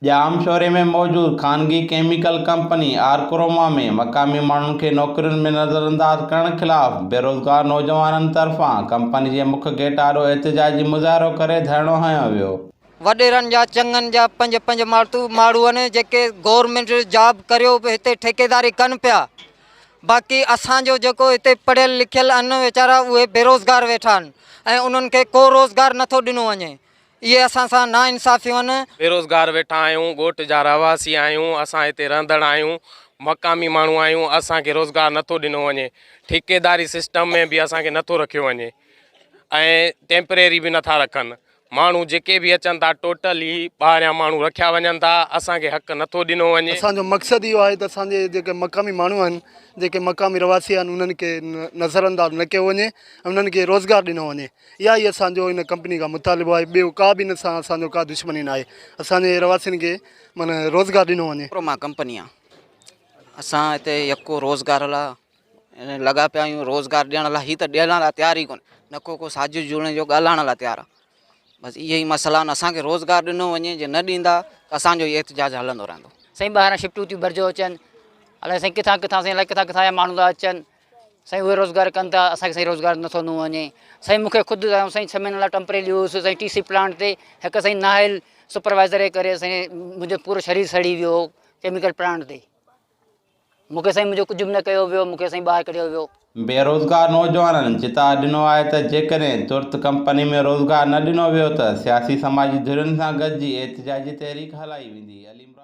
ڄامشوري ۾ موجود خانگي ڪيميڪل ڪمپني آرڪروما ۾ مقامي ماڻهن کي نوڪرين ۾ نظرانداز ڪرڻ خلاف بيروزگار نوجوانن طرفان ڪمپني جي مک گيٽ آڏو احتجاجي مظاهرو ڪري ڌرڻو هنيو ويو. وڏيرن جا چڱن جا پنج پنج ماڙتو ماڻهو آهن جيڪي گورنمينٽ جاب ڪريو به هتي ٺيڪيداري ڪن پيا باقي اسان جو جيڪو هتي پڙهيل لکيل آهن ويچارا اهي بيروزگار ويٺا آهن ۽ انهن کي ڪو روزگار نٿو ڏنو وڃي اهي اسان سان نا انصافيون آهن. بيروزگار ويٺا آهيون، ڳوٺ جا رهواسي آهيون، اسان هتي رهندڙ آهيون، مقامي ماڻهو آهيون، اسان کي روزگار نٿو ڏنو وڃي، ٺيڪيداري سسٽم ۾ به اسان کي نٿو رکيو وڃي ۽ ٽيمپريري به نٿا رکن، ماڻهو جيڪي به اچن ٿا ٽوٽل ئي ٻاهريان ماڻهو رکيا وڃن ٿا، اسان کي حق نٿو ڏنو وڃي. اسان جو مقصد اهو آهي ته اسان جي جيڪي مقامي ماڻهو آهن، جيڪي مقامي رهواسي آهن انهن کي نظرانداز نه ڪيو وڃي ۽ انهن کي روزگار ڏنو وڃي. اها ئي اسان جو ان ڪمپني کان مطالبو آهي ٻيو ڪا به ان سان اسان جو ڪا دشمني نه آهي اسان جي رهواسين کي معنيٰ روزگار ڏنو وڃي. ڪروما ڪمپني آ اسان هتي يڪو روزگار لا لڳا پيا آهيون روزگار ڏيڻ لا هي ته ڏيڻ لا تيار ئي ڪونهي نه ڪو ڪو سازش جوڙڻ جو ڳالهائڻ لا تيار آ بس اهي ئي مسئلا آهن اسان کي روزگار ڏنو وڃي جي نه ڏيندا ته اسان جو هي احتجاج هلندو رهندو. سائين ٻاهران شفٽون ٿيون ڀرجيو اچن الائي سائين ڪٿان ڪٿان سائين الائي ڪٿان ڪٿان جا ماڻهو ٿا اچن سائين اهي روزگار ڪن ٿا اسان کي سائين روزگار نٿو ڏنو وڃي سائين مونکي خود سائين ڇهه مهينا لاء ٽمپريري هيس سائين ٽي سي پلانٽ تي هڪ سائين نااهل سپروائزر جي ڪري سائين منهنجو پورو شرير سڙي ويو ڪيميڪل پلانٽ تي مونکي سائين منهنجو ڪجهه به نه ڪيو ويو مونکي سائين ٻاهر ڪڍيو ويو. بيروزگار نوجوانن چتاء ڏنو آهي ته جيڪڏهن ترت ڪمپني ۾ روزگار نه ڏنو ويو ته سياسي سماجي ڌرين سان گڏجي احتجاجي تحريڪ هلائي ويندي. علي مراد.